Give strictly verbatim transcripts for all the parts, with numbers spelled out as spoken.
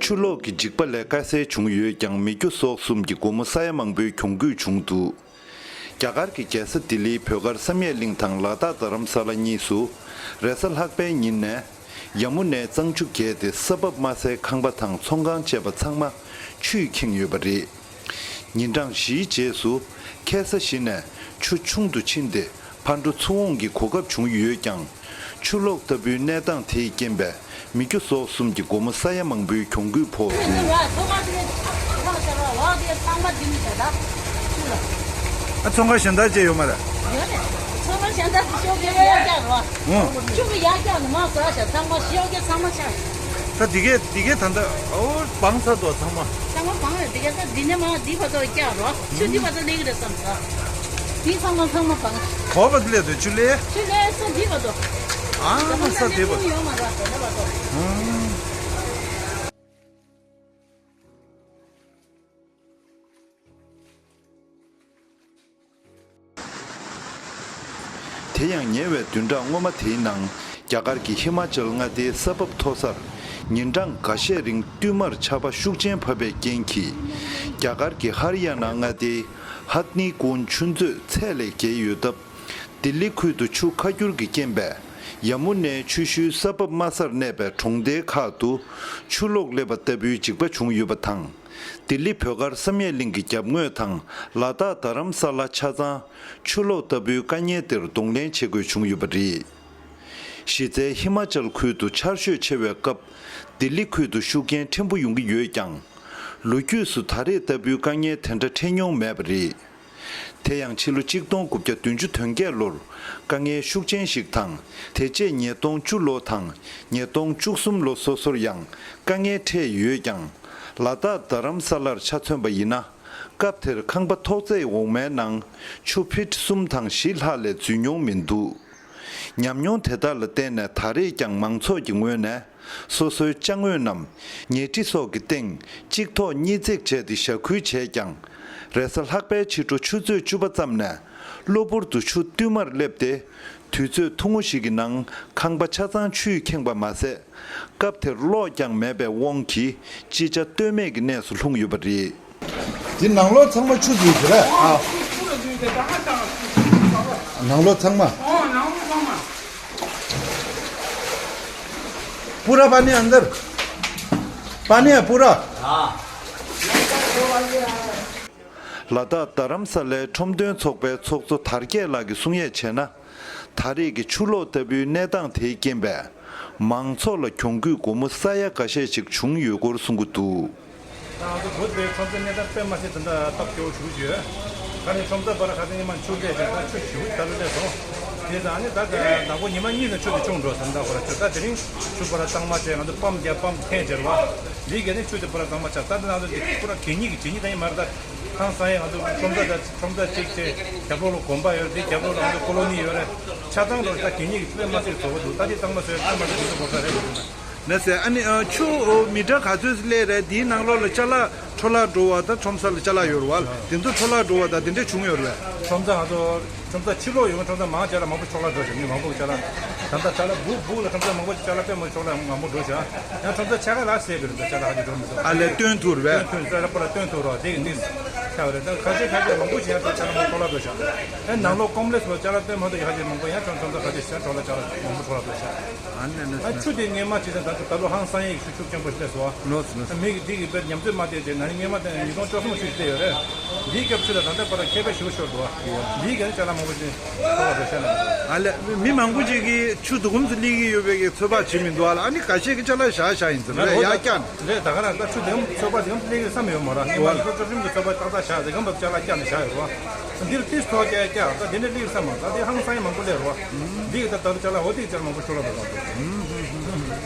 ཆུ་ལོག་གི་འཇིགས་པ་ལས་དཀའ་སེལ་བྱུང་ཡོད་ཀྱང་། མི་རྒྱུ་ཟོག་གསུམ་གྱི་སྒོ་མོ་ས་ཡ་མང་པོའི་གྱོང་གུད་བྱུང་འདུག་རྒྱ་གར་གྱི་རྒྱལ་ས་ལྡི་ལིའི་བོད་སྒར་བསམ་ཡས་གླིང་དང་ལ་དྭགས་རྡ་རམ་ས་ལ་གཉིས་སུ། རེས་གཟའ་ལྷག་པའི་ཉིན་ནས་ཡ་མུ་ནའི་གཙང་ཆུ་བརྒལ་ཏེ། ས་བབ་དམའ་སའི་ཁང་པ་དང་ཚོང་ཁང་བཅས་པ་ཚང་མ་ཆུས་ཁེངས་ཡོད་པ་རེད། ཉིན་གྲངས་བཞིའི་རྗེས་སུ་ཁ་སང་གཞི་ནས་ཆུ་ཆུང་དུ་ཕྱིན་ཏེ། ཕར་འགྲོ་ཚུར་འོང་གི་གོ་སྐབས་བྱུང་ཡོད་ཀྱང་། ཆུ་ལོག་ལྟ་བུའི་གནས་སྟངས་དེས་རྐྱེན་པས། མི་རྒྱུ་ཟོག་གསུམ་གྱི་སྒོ་མོ་ས་ཡ་མང་པོའི་གྱོང་གུད་ཕོག་འདུག་ཨ། ཚོང་ཁང་གཞན་དག་ཅིག་ཡོད་མ་རེད། ཡོད་རེད། ཚོང་ཁང་གཞན་དག་ཅིག་ཤོག་གི་ཡར་རྒྱག་རོགས། ཨོ། ཆུ་གི་ཡར་རྒྱག་ནི་མ་ཟ་ཤ་ཚང་མ་ཤོག་གི་ཚང་མ་ཆག་ད་འདི་གས་འདི་གས་ད་ལྟ་ཨོ་སྦང་ཚར་འདུག་ཚང་མ། ཚང་མ་སྦང་རེད། འདི་གས་ད་འདི་ནས་མ་འདི་བར་དུ་རྒྱག་རོགས། ཆུ་འདི་བར་དུ་སླེབས་ཀྱི་རེད་བསམ་ས། འདི་ཚང་མ་ཚང་མ་སྦང་། གོ་བ་སླེབས་འདུག་ཆུ་ལས། ཆུ་ལས་ས་འདི་བར་དུ། ཨ་ད་མ་ས་འདི་བར་དུ། ཡོད་མ་རེད་དེ་ནས་བར་དུ། ཨང་། དེ་ཡང་ཉེ་བའི་བདུན་ཕྲག་སྔོན་མ་དེའི་ནང་རྒྱ་གར་གྱི་ཧི་མ་ཅལ་མངའ་སྡེའི་ས་བབ་མཐོ་སར་ཉིན་གྲངས་འགའ་ཤས་རིང་བསྟུད་མར་ཆར་པ་ཤུགས་ཆེན་བབས་པའི་རྐྱེན་གྱིས། རྒྱ་གར་གྱི་ཧ་རི་ཡ་ན་མངའ་སྡེའི་ཧད་ནི་ཀུན་ཆུ་མཛོད་ཚད་ལས་བརྒལ་ཡོད་སྟབས། ལྡི་ལི་ཁུལ་དུ་ཆུ་ཁ་སྐྱུར་གྱི་རྐྱེན་པས། ཡ་མུ་ནའི་ཆུ་ཤུལ་ས་བབ་དམའ་སར་གནས་པའི་གྲོང་སྡེ་ཁག་ཏུ་ཆུ་ལོག་སླེབས་པ་ལྟ་བུའི་འཇིགས་པ་བྱུང་ཡོད་པ་དང་། ལྡི་ལི་བོད་སྒར་བསམ་ཡས་གླིང་གི་རྒྱབ་ངོས་དང་ལ་དྭགས་རྡ་རམ་ས་ལ་ཆ་ཚང་ཆུ་ལོག་ལྟ་བུའི་དཀའ་ངལ་དེར་གདོང་ལེན་བྱེད་དགོས་བྱུང་ཡོད་པ་རེད། གཞི་རྩའི་ཧི་མ་ཅལ་ཁུལ་དུ་ཆར་ཞོད་ཆེ་བའི་སྐབས། ལྡི་ལི་ཁུལ་དུ་ཤུགས་རྐྱེན་ཕྲན་བུ་ཡོང་གི་ཡོད་ཀྱང་། ལོ་རྒྱུས་སུ་ད་རེས་ལྟ་བུའི་དཀའ་ངལ་དེ་འདྲ་འཕྲད་མྱོང་མེད་པ་རེད། དེ་ཡང་ཕྱི་ལོ་གཅིག་སྟོང་དགུ་བརྒྱ་བདུན་ཅུ་དོན་བརྒྱད་ལོར་དཀའ་ངལ་ཤུགས་ཆེན་ཞིག་དང་། དེ་རྗེས་ཉིས་སྟོང་བཅུ་ལོ་དང་ཉིས་སྟོང་བཅུ་གསུམ་ལོ་སོ་སོར་ཡང་དཀའ་ངལ་འཕྲད་ཡོད་ཀྱང་། ལ་དྭགས་རྡ་རམ་ས་ལར་ཆ་མཚོན་པ་ཡིན་ན། སྐབས་དེར་ཁང་པ་ཐོག་བརྩེགས་འོག་མའི་ནང་ཆུ་ཕིཊ་གསུམ་དང་བཞི་ལྷག་ལས་འཛུལ་མྱོང་མི་འདུག་ཉམས་མྱོང་དེ་དག་ལ་བརྟེན་ནས་ད་རེས་ཀྱང་མང་ཚོགས་ཀྱི་ངོས་ནས། སོ་སོའི་ཅ་དངོས་རྣམས་ཉལ་ཁྲི་སོགས་ཀྱི་སྟེང་གཅིག་ཐོག་གཉིས་བརྩེགས་བྱས་ཏེ་བཞག་ཁུལ་བྱས་ཀྱང་། རེས་གཟའ་ལྷག་པའི་ཕྱི་དྲོ་ཆུ་ཚོད་བཅུ་པ་ཙམ་ནས་གློ་བུར་དུ་ཆུ་བསྟུད་མར་སླེབས་ཏེ། དུས་ཚོད་ཐུང་ངུ་ཞིག་གི་ནང་ཁང་པ་ཆ་ཚང་ཆུས་ཁེངས་པ་མ་ཟད། སྐབས་དེར་གློག་ཀྱང་མེད་པའི་དབང་གིས་ཅི་བྱ་གཏོལ་མེད་ཀྱི་གནས་སུ་ལྷུང་ཡོད་པ་རེད། འདི་ནང་ལོགས་ཚང་མ་ཆུ་འཛུལ་གྱི་རེད་ཨ། ནང་ལོགས་ཚང་མ། पूरा पानी अंदर। पानी है पूरा। ལ་དྭགས་རྡ་རམ་ས་ལའི་ཁྲོམ་སྟོན་ཚོགས་པའི་ཚོགས་གཙོ་དར་རྒྱས་ལགས་ཀྱིས་གསུང་ཡས་བྱས་ན། ད་རེས་ཀྱི་ཆུ་ལོག་ལྟ་བུའི་གནས་སྟངས་དེའི་རྐྱེན་པས། མང་ཚོགས་ལ་གྱོང་གུད་སྒོར་མོ་ས་ཡ་འགའ་ཤས་ཤིག་བྱུང་ཡོད་སྐོར་གསུང་གི་འདུག་ད་ང་ཚོ་བོད་པའི་ཁྲོམ་སའི་གནས་སྟངས་དཔེ་མ་སྲིད་དེ་འདྲ་སྟབས་སྐྱོ་བོ་ཞེ་པོ་ཅིག་ཡོད། ཁ་ནས་ཁྲོམ་ས་བར་ཁ་སང་ཉི་མ་ཆུ་སླེབས་ཤག་ད་ཆུ་ཞེ་པོ་ད་ལོ་སླེབས་སོང་། དེ་ད་ནི་ད་ནག་པོ་ཉི་མ་གཉིས་ནས་ཆུ་དེ་ཆུང་འགྲོ་ཟེར་ད་ཁོ་ར་ཆུ་ད་དེ་རིང་ཆུ་བར་གཙང་མ་བྱས་ང་ཚོ་པམ་བརྒྱབ་པམ་འཐེན་བྱས་རེད་བ། འདི་གས་ནས་ཆུ་དེ་བར་གཙང་མ་ཆགས་ད་ནི་ང་ཚོ་འདི་ཁོ་ར་གད་སྙིགས་ཀྱི་བྱེད་སྙིགས་ད་ཡིན་མ་རེད་ད། ཧང་སང་ཡས་ང་ཚོ་ཁྲོམ་ས་དང་ཁྲོམ་ས་གཅིག་བྱས་རྒྱབ་ལོགས་ལ་དགོན་པ་ཡོད་རེད། རྒྱབ་ལོགས་ལ་ང་ཚོ་ཀོ་ལོ་ནི་ཡོད་རེད། ཆ་ཚང་རོགས་ད་གད་སྙིགས་ཀྱི་དཔེ་མ་སྲིད་བཟོ་གི་འདུག་ད་དེ་གཙང་མ་བཟོས་དཔེ་མ་སྲིད་དགོས་ས་རེད་འདུག་ན་ཟེར། ཨ་ནི་ཆུ་མི་ཊར་ག་ཚོད་སླེབས་རེད། དེའི་ནང་ལོགས་ལ་ཅ་ལག་འཕྲོ་བརླག་འགྲོ་བ་དང་ཁྲོམ་ས་ལ་ཅ་ལག་ཡོད་རེད་བ། དེ་ཚོ་འཕྲོ་བརླག་འགྲོ་བ་དང་དེ་འདྲས་བྱུང་ཡོད་རེད་བས། ཁྲོམ་ས་ང་ཚོ་ཁྲོམ་ས་ཕྱི་ལོགས་ཡོང་ཁྲོམ་ས་མང་ཆེ་ལ་མང་པོ་འཕྲོ་བརླག་འགྲོ་ཞིང་མི་མང་པོ་ཅ་ལག་ད་ལྟ་ཅ་ལག་སྦུག་སྦུག་ལ་ཁྲོམ་ས་མང་པོ་ཅ་ལག་དཔེ་མང་ཅ་ལག་མང་པོ་འགྲོ་ཞིང་ཡང་ཁྲོམ་ས་ཆ་ག་ལ་ཟད་པའི་རེད། ད་ཅ་ལག་ཧ་ཅང་འགྲོ་མི་འདུག་ཨ་ལས་སྟོན་ཐུབ་རེད་བས། སྟོན་ཐུབ་ས་ར་པོ་ལ་སྟོན་ཐུབ་རོགས་དེ་གི་ནི་ཆ་བ་རེད། ད་ཁ་ཤས་ཁ་ཤས་མང་པོ་ཞིག་ཡང་ད་ཅ་ལག་མང་པོ་འཕྲོ་བརླག་འགྲོ་ཞིང་ཨ་ནང་ལོགས་ཀོམ་ལེགས་སུ་ཅ་ལག་དཔེ་མང་པོ་ཡང་ཁྲོམ་ཁྲོམ་ས་ཁ་ཤས་ཤ་འཕྲོ་བརླག་ཅ་ལག་མང་པོ་འཕྲོ་བརླག་འགྲོ་ཞིང་། ཨ་ནི་ནི་ཨ་ཆུ་དེ་སྔས་མ་ཅི་ཟེར་ད་ད་ལོ་ཧང་སང་ཡིག་ཆུ་ཤུགས་ཆེན་པོ་ཞིག་སླེབས་སོང་། ལོས་ལོས། མི་གི་འདི་གི་དཔེ་ཉམས་ཚོད་མ་བལྟས་ཏེ་ན་ནིང་སྔས་མ་དེ་ཉིས་སྟོང་བཅུ་གསུམ་ཆུ་ཞིག་སླེབས་ཡོད་རེད། འདིའི་སྐབས་ཆུ་ལ་ད་ལྟ་བར་ཁྱད་པར་ཞེ་པོ་ཤོར་འདུག་བ། འདིའི་གི་ནི་ཅ་ལག་མང་པོ་ཞིག་ཐོག་ལ་འགྲོ་ཤ་ན། ཨ་ལས་མི་མང་པོ་ཅིག་གིས་ཆུ་དུ་གུམ་དུ་སླེབས་ཀྱི་ཡོད་པའི་གི་ཚོད་དཔག་བྱེད་མི་འདུག་ཨ་ལ། ཨ་ནི་ཁ་ཤས་ཀྱིས་ཅ་ལག་བཞག་བཞག་ཡིན་ཙང་ལས་ཡར་བཀྱག་ནས། ལས་ད་ག་རང་ད་ཆུ་དེ་གམ་ཚོད་དཔག་དེ་གམ་སླེབས་ཀྱི་བསམ་ཡོད་མ་རེད། ངས་མ་ཉིས་སྟོང་བཅུ་གསུམ་གི་ཚོད་དཔག་ཏག་ཏག་བཞག་དེ་གམ་བབ་ཅ་ལག་བཀྱག་ནས་བཞག་ཡོད་རེད་བ། འདིར་ཏིས་ཐོག་བཀྱག་བཀྱག་ད་དེ་འདྲ་སླེབས་ས་མ་ད་དེ་ཧང་སང་ཡང་མང་པོ་སླེབས་རོ། འདི་གི་ད་ད་རུ་ཅ་ལག་འོ་དེ་གི་ཅ་ལག་མང་པོ་ཤོར་ལ་བ་ད།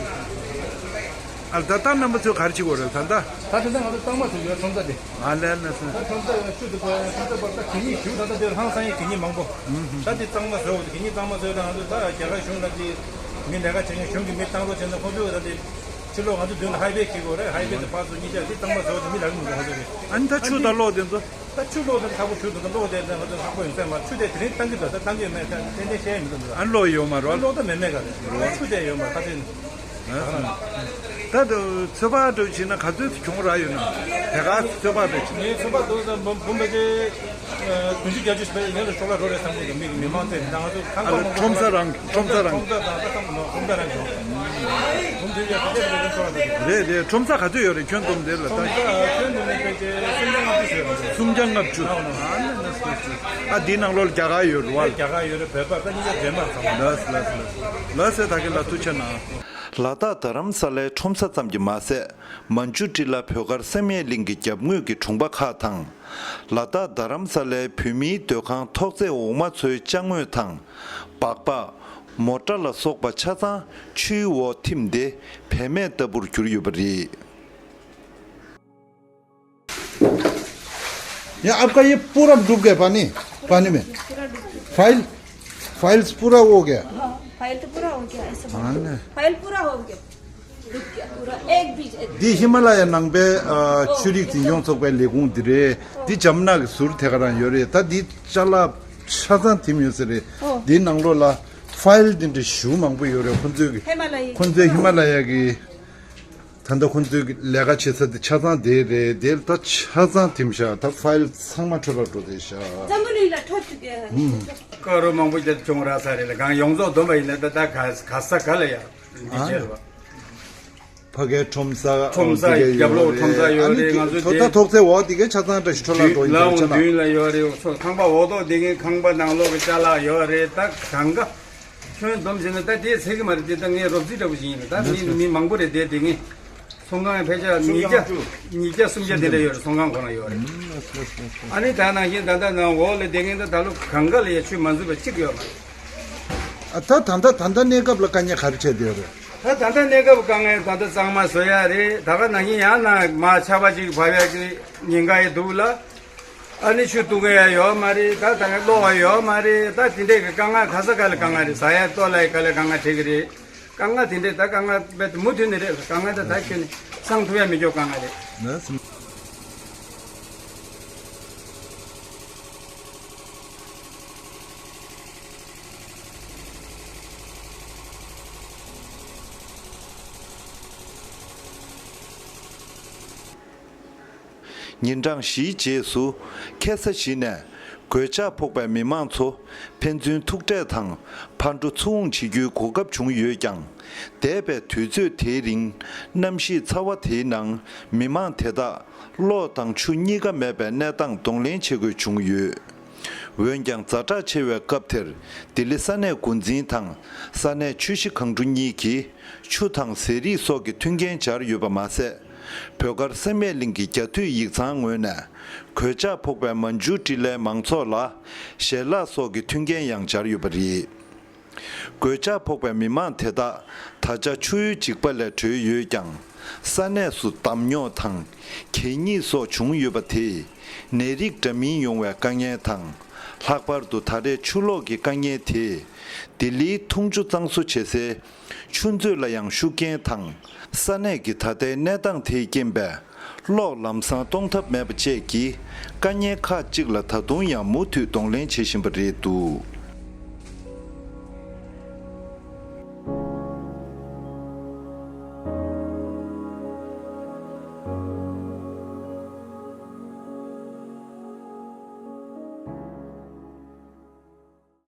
ཨ་ད་ལྟ་རྣམ་པ་ཚོས་ག་རེ་བྱེད་དགོས་རེད་ད་ལྟ། ད་དེ་ད་ང་ཚོ་གཙང་མ་བཟོ་རྒྱུ་ཁྲོམ་ས་དེ། ཨ་ལས་ལས་སོ། ད་ཁྲོམ་ས་ཡོད་ན་ཆུ་དེ་ཁྲོམ་ས་བར་ད་གད་སྙིགས་ཞུ་ད་ད་དེར་ཧང་སང་ཡང་གད་སྙིགས་མང་པོ། ད་དེ་གཙང་མ་བཟོ་དགོས་གད་སྙིགས་གཙང་མ་བཟོ་ད་ང་ཚོ་ད་རྒྱ་གར་གཞུང་ལ་དེ་མི་ལས་ཀ་བྱེད་མཁན་གཞུང་གི་མི་བཏང་རོགས་བྱས་ན་ཁོང་ཚོས་ད་དེ་ཕྱི་ལོགས་ང་ཚོ་མདུན་ལ་ཧའི་ཝེ་འཁྱེར་དགོས་རེད། ཧའི་ཝེ་དེ་ཕར་ཚུར་གཉིས་ཆ་དེ་གཙང་མ་བཟོ་དེ་མི་ལ་ལུང་དུ་ང་ཚོ་གི། ཨ་ནི་ད་ཆུ་དང་གློག་དེ་ཚོ། ད་ཆུ་གློག་དེ་ཚ་པོ་ཆུ་དེ་ཚོ་གློག་དེ་ཚོ་ལྷག་པོ་ཡོང་ས་མ་ཆུ་དེ་དེ་རིང་བཏང་གི་འདུག་ད་བཏང་གི་མེད་ད་ཏན་ཏན་བཤད་ཡ་མི་འདུག་ཨ་གློག་ཡོད་མ་རོ། གློག་ད་མེད་མེད་ག་རེད། ཆུ་དེ་ཡོད་མ་ཁ་ཚིག་ནི། ད་དུ་ཚོད་དཔག་འགྲོ་བྱས་ན་ག་ཚོད་བྱུང་ར་ཡོད་ན། དེ་ག་ཚོད་དཔག་འགྲོ་བྱས། ངས་ཚོད་དཔག་འགྲོ་ཙམ་འབུམ་འབུམ་པ་ཅེ་བདུན་ཅུ་བརྒྱད་ཅུ་ཞིག་པའི་ངས་ལ་ཤོག་ལ་རོ་རེ་བསམ་གྱི་འདུག་མི་མི་མང་ཚོས་ད་ང་ཚོ་ཁང་པ་ཨ་ལ་ཁྲོམ་ས་རང་ཁྲོམ་ས་རང་ཁྲོམ་ས་དང་ད་ལྟ་ཁྲོམ་ས་རང་གི་འབུམ་དེ་ཡོད་ཁ་ཆེ་ཞིག་ཤོག་ལ་རེད་རེད། ཁྲོམ་ས་ག་ཚོད་ཡོད་རེད་ཁྱོན་བསྡོམས་དེ་ལ་ད། ཁྲོམ་ས་ཁྱོན་བསྡོམས་ནས་ཕལ་ཆེར་སུམ་བརྒྱ་ལྔ་བཅུ་ཞིག་ཡོད་རེད། སུམ་བརྒྱ་ལྔ་བཅུ། ཨ་ལ་ལ་ལ་ལ། ཨ་འདིའི་ནང་ལོགས་ལ་རྒྱ་གར་ཡོད་རེད་བ། རྒྱ་གར་ཡོད་རེད། བོད་པ་ད་གཉིས་ཀ་འདྲེས་མ་ཚང་མ། ལགས་སོ་ལགས་སོ་ལགས་སོ་ལགས་སོ། ད་གིན་ལ་ཐུགས་རྗེ་གནང་། ལ་དྭགས་རྡ་རམ་ས་ལའི་ཁྲོམ་ས་ཙམ་གྱིས་མ་ཟད། མན་ཇུ་ཀྲི་ལ་བོད་སྒར་བསམ་ཡས་གླིང་གི་རྒྱབ་ངོས་ཀྱི་གྲོང་པ་ཁག་དང་། ལ་དྭགས་རྡ་རམ་ས་ལའི་བོད་མིའི་སྡོད་ཁང་ཐོག་བརྩེགས་འོག་མ་ཚོའི་ཅ་དངོས་དང་། སྦག་སྦག་མོ་ཊ་ལ་སོགས་པ་ཆ་ཚང་ཆུའི་འོག་ཐིམ་སྟེ་བེད་མེད་ལྟ་བུར་གྱུར་ཡོད་པ་རེད། ये आपका ये पूरा डूब गया पानी? पानी में? पूरा डूब गया। फाइल? फाइल्स पूरा हो गया? हाँ, फाइल तो पूरा हो गया, ऐसा बोलो। हाँ ना। फाइल पूरा हो गया। डूब गया पूरा, एक भी। འདི་ཧི་མ་ལ་ཡ་ནང་པའི་ཨ་ཆོས་རིག་འཛིན་སྐྱོང་ཚོགས་པའི་ལས་ཁུངས་འདི་རེད། འདི་ཇམ་ནག་གི་ཟུར་དེ་ག་རང་ཡོད་རེད། ད་འདི་ཅ་ལག་ཆ་ཚང་ཐིམ་ཡོད་ས་རེད། འདིའི་ནང་ལོགས་ལ་ཕ་ཡིལ་འདི་འདྲ་ཞེ་པོ་མང་པོ་ཡོད་རེད། ཁོ་ཚོའི་གི་ཧི་མ་ལ་ཡའི་ཁོ་ཚོའི་ཧི་མ་ལ་ཡ་གི་ད་ལྟ་ཁོང་ཚོའི་ལས་ཀ་བྱེད་ས་དེ་ཆ་ཚང་དེ་རེད། དེ་ལ་ད་ཆ་ཚང་ཐིམ་ཤག་ད་ཕ་ཡིལ་ཚང་མ་འཕྲོ་བརླག་འགྲོ་བསྡད་ཤག་འཛམ་བུ་གླིང་ལ་འཕྲོ་བཅུག་གི། དཀའ་རུ་མང་པོ་ཅིག་བྱུང་རག་ས་རེད་ལ། གང་ཡོངས་རྫོགས་བསྡོམས་པ་ཡིན་ན་ད་ད་ག་ག་ས་ག་ལ་ཡ་འདི་ཨ་བྱས་རེད་བ། ཕ་གའི་ཁྲོམ་ས་ཁྲོམ་ས་འདི་གའི་རྒྱབ་ལོགས་ཡོད་ཁྲོམ་ས་རེད། ཡོད་ཨ་ནི་རེད། ང་ཚོ་ད་དེ་ཐོག་བརྩེགས་འོག་འདི་གའི་ཆ་ཚང་བཀྲ་ཤིས་འཕྲོ་བརླག་འགྲོ་ཡིན་ལ་ལ་ཆ་ན། མདུན་ལ་ཡོད་རེད། ཁང་པ་འོག་ཐོག་འདི་གའི་ཁང་པ་ནང་ལོགས་ཀྱི་ཅ་ལག་ཡོད་རེད། ད་གང་ག་ཁྱོན་བསྡོམས་བྱས་ན་ད་དེ་ཚད་ཀྱི་མ་རེད། དེ་ད་ངའི་རོབ་རྩིས་འདྲ་པོ་ཞིག་ཡིན་ལ། ད་མི་མི་མང་པོ་རེད་དེ། དེ་ངས་ཚོང་ཁང་ཕལ་ཆེར་ཉིས་བརྒྱ་ཉིས་བརྒྱ་སུམ་བརྒྱ་དེ་འདྲ་ཡོད་རེད། ཚོང་ཁང་ཁོ་ན་ཡོད་རེད། ཨ་ནི་ད་ནང་བཞིན་ད་ལྟ་ནང་འོག་ལ་བསྡད་མཁན་ད་ད་ལོ་གང་ག་ལ་ཡ་ཆུས་མ་འཛུལ་བ་གཅིག་ཡོད་མ་རེད། ཨ་ད་ད་ལྟ་ད་ལྟ་གནས་སྐབས་ལ་དཀའ་ངལ་ག་རེ་འཕྲད་བསྡད་ཡོད་རེད། ད་ད་ལྟ་གནས་སྐབས་དཀའ་ངལ་ད་ལྟ་གཙང་མ་བཟོ་ཡ་རེད། ད་ག་ནང་བཞིན་ཡང་ན་མར་ཆར་པ་ཅིག་བབས་ཡ་གི་ཉེན་ཁ་ཡི་འདུག་ལ། ཨ་ནི་ཆུ་བཏུང་གི་ཡ་ཡོད་མ་རེད། ད་ད་ག་གློག་ཡ་ཡོད་མ་རེད། ད་དེ་འདྲས་ཀྱི་དཀའ་ངལ་ག་ས་ག་ལ་དཀའ་ངལ་རེད། ཟ་ཡ་ལྟོ་ལ་ཡ་ག་ལ་དཀའ་ངལ་འཕྲད་ཀྱི་རེད། དཀའ་ངལ་དེ་འདྲས་ད་དཀའ་ངལ་རྦད་དེ་མུ་མཐུད་ནས་རེད། དཀའ་ངལ་ད་ད་ཁྱོན་ནས་སངས་ཐུབ་ཡ་མི་འགྱོ་དཀའ་ངལ་རེད། ཉིན་གྲངས་བཞིའི་རྗེས་སུ་ཁ་སང་གཞི་ནས་གོད་ཆག་ཕོག་པའི་མི་མང་ཚོ་ཕན་ཚུན་ཐུག་འཕྲད་དང་ཕར་འགྲོ་ཚུར་འོང་བྱེད་རྒྱུའི་གོ་སྐབས་བྱུང་ཡོད་ཀྱང་། འདས་པའི་དུས་ཚོད་དེའི་རིང་གནམ་གཤིས་ཚ་བ་དེའི་ནང་མི་མང་དེ་དག་གློག་དང་ཆུ་གཉིས་ཀ་མེད་པའི་གནས་སྟངས་གདོང་ལེན་བྱེད་དགོས་བྱུང་ཡོད། འོན་ཀྱང་ཛ་དྲག་ཆེ་བའི་སྐབས་དེར་ལྡི་ལི་ས་གནས་འགོ་འཛིན་དང་ས་གནས་ཆུ་བཞི་སྒང་དྲུག་གཉིས་ཀྱིས་ཆུ་དང་ཟས་རིགས་སོགས་ཀྱི་མཐུན་རྐྱེན་སྦྱར་ཡོད་པ་མ་ཟད། བོད་སྒར་བསམ་ཡས་གླིང་གི་རྒྱ་མདུད་ཡིག་ཚང་ངོས་ནས་གོད་ཆག་ཕོག་པའི་མན་ཇུ་ཀྲི་ལའི་མང་ཚོགས་ལ་ཞལ་ལག་སོགས་ཀྱི་མཐུན་རྐྱེན་ཡང་སྦྱར་ཡོད་པ་རེད། གོད་ཆག་ཕོག་པའི་མི་མང་དེ་དག་ད་ཆ་ཆུ་ཡུར་འཇིགས་པ་ལས་གྲོལ་ཡོད་ཀྱང་། ས་གནས་སུ་འདམ་རྙོག་དང་གད་སྙིགས་སོགས་བྱུང་ཡོད་པ་དེས་ནད་རིགས་འདྲ་མིན་ཡོང་བའི་དཀའ་ངལ་དང་། ལྷག་པར་དུ་ད་རེས་ཆུ་ལོག་གི་དཀའ་ངལ་དེས་ལྡི་ལིའི་འཐུང་ཆུ་གཙང་བཟོ་བྱེད་སའི་ཆུ་མཛོད་ལ་ཡང་ཤུགས་རྐྱེན་དང་། ས་གནས་ཀྱི་ད་ལྟའི་གནས་སྟངས་དེས་རྐྱེན་པས་གློག་ལམ་སང་གཏོང་ཐབས་མེད་པ་བཅས་ཀྱི་དཀའ་ངལ་ཁག་ཅིག་ལ་ད་དུང་ཡང་མུ་མཐུད་གདོང་ལེན་བྱེད་བཞིན་པ་རེད་འདུག།